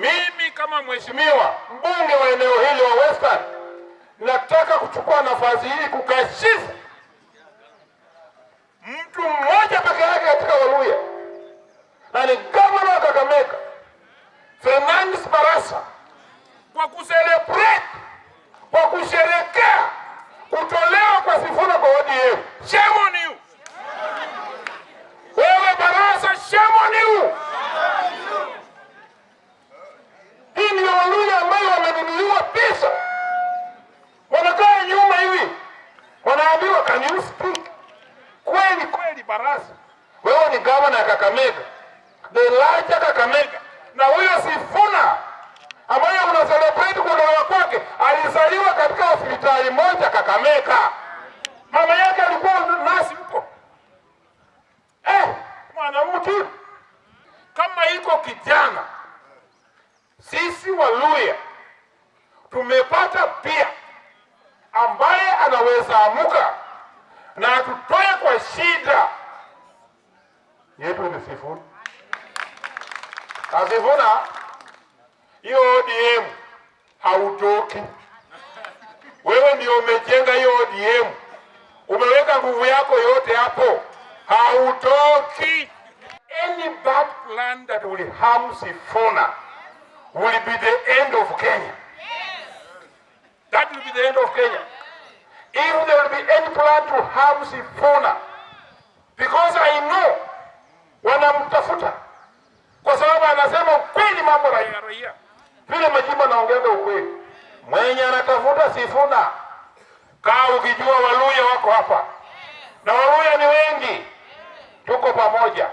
Mimi kama mheshimiwa mbunge wa eneo hili wa Western nataka kuchukua nafasi hii kukashifu mtu mmoja peke yake katika Waluhya na ni gavana wa Kakamega Fernandes Barasa kwa kucelebrate, kwa kusherekea kutolewa kwa Sifuna kwa ODM. Shame on you. Wewe Barasa, shame on you. Hii ndio Waluhya ambayo wamenunuliwa pesa, wanakaa nyuma hivi, wanaambiwa, "Can you speak?" Kweli kweli, Barasa, wewe ni gavana ya Kakamega, the larger Kakamega, na huyo Sifuna ambaye una celebrate kuolewa kwake alizaliwa katika hospitali moja Kakamega. Mama yake alikuwa nasi huko. Mwanamke kama iko kijana, sisi Waluhya tumepata pia ambaye anaweza amuka na atutoe kwa shida yetu ni Sifuna. Na Sifuna, hiyo ODM hautoki. Wewe ndio umejenga hiyo ODM, umeweka nguvu yako yote hapo, hautoki. Any bad plan that will harm Sifuna will be the end of Kenya. That will be the end of Kenya. If there will be any plan to harm Sifuna, because I know wanamtafuta kwa sababu anasema ukweli, mambo raia raia, vile majimbo naongeaga ukweli. Mwenye anatafuta Sifuna, kaa ukijua Waluhya wako hapa na Waluhya ni wengi, tuko pamoja.